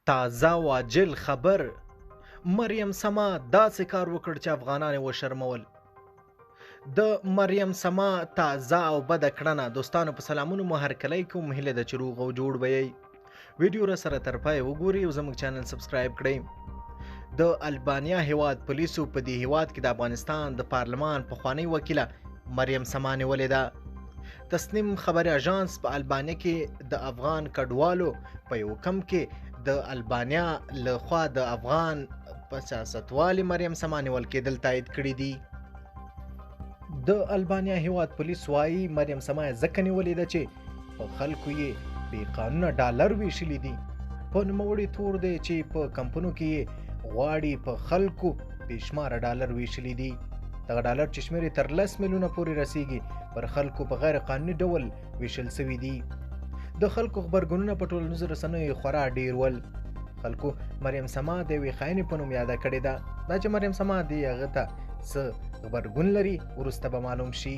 تازه او عاجل خبر، مریم سما داسې کار وکړ چې افغانان یې وشرمول. د مریم سما تازه او بده کړنه. دوستانو په سلامونو مو هرکلی کوم، هیله ده چې روغ او جوړ به یئ. ویډیو را سره تر پایه وګورئ او زموږ چینل سبسکرایب کړئ. د البانیا هیواد پولیسو په دې هیواد کې د افغانستان د پارلمان پخوانۍ وکیله مریم سما نیولې ده. تسنیم خبري اژانس په البانیا کې د افغان کډوالو په یو کمپ کې د البانیا له خوا د افغان په سیاستوالې مریم سما نیول کېدل تایید کړي دي. د البانیا هیواد پولیس وایي مریم سما یې ځکه نیولې ده چې په خلکو یې بې قانونه ډالر ویشلي دي. په نوموړي تور دی چې په کمپونو کې یې غواړي په خلکو بې شماره ډالر ویشلي دي. دغه ډالر چې شمېر یې تر 10 میلیونه پورې رسیږي پر خلکو په غیر قانوني ډول ویشل سوي دي. د خلکو غبرګونونه په ټولنیزو رسنیو خورا ډیر ول. خلکو مریم سما د یوې خاینې په نوم یاده کړې ده. دا چې مریم سما دې هغه ته څه غبرګون لري وروسته به معلوم شي.